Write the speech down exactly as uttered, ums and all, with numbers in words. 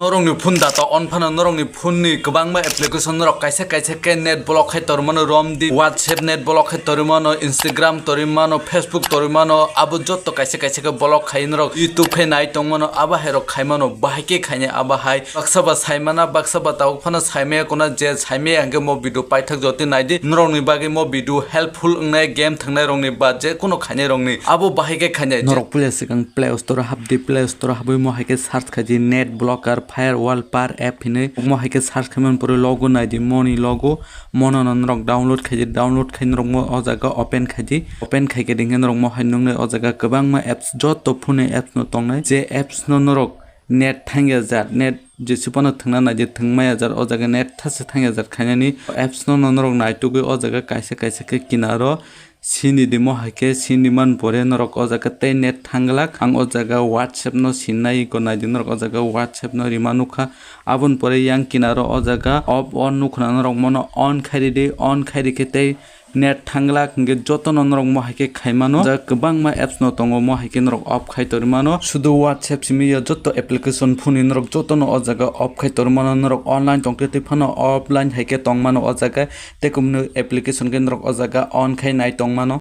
Norokni phone data on phano norokni phone ni kwbangma application norok kaisa kaisa khe net block khai tormano, romdi WhatsApp net block khai tormano, Instagram tormano, Facebook tormano, abo jotto kaisa kaisa khe block khai norok YouTube khai nai tongmano, abo hai rok khaimano, bahai khe khainai abo hai baksa ba saimana, baksa ba tabuk phano saimaya kuna je saimaya hwnkhe mo video paithak jotwi naidi, norokni bagwi mo video helpful wngnai, game thwngnai rokni ba je kuno khainai rokni abo bahai khe khainai. Norok puila swkang Play Store o hapdi, Play Store o habwi mo hai khe search khaidi net blocker firewall par app hinwi. Mo hai khe search khaimani pore logo naidi, moni logo, mono no norok download khaidi, download khai norok mo o jaga open khaidi, open khai khe dingkhe norok mo hai nuknai o jaga kwbangma apps, jotto phone ni apps no tongnai, je apps no norok net thangya jar, net jesi phano thwngna naidi, thwngmaya jar, o jaga net thase thangya jar khainani apps no norok naitugwi o jaga kaisa kaisa khe kinaro sini di mo hai khe sini man pore norok o jaga tei net thang glak. Ang o jaga WhatsApp no sinai ko naidi, norok o jaga WhatsApp no rima nukha. Aboni pore yang kinaro o jaga off on nukhna norok mono on khai ridi, on khai rikhe tei net thang glak hwnkhe jotono norok mo hai khe khaimano. O jaga kwbangma apps no tongo, mo hai khe norok off khai tormano. Sudu WhatsApp simi ya, jotto application phone ni norok jotono o jaga off khai tormano. Norok online tongkhe tei phano offline hai khe tongmano o jaga. Tei kumno application khe norok o jaga on khai nai tongmano.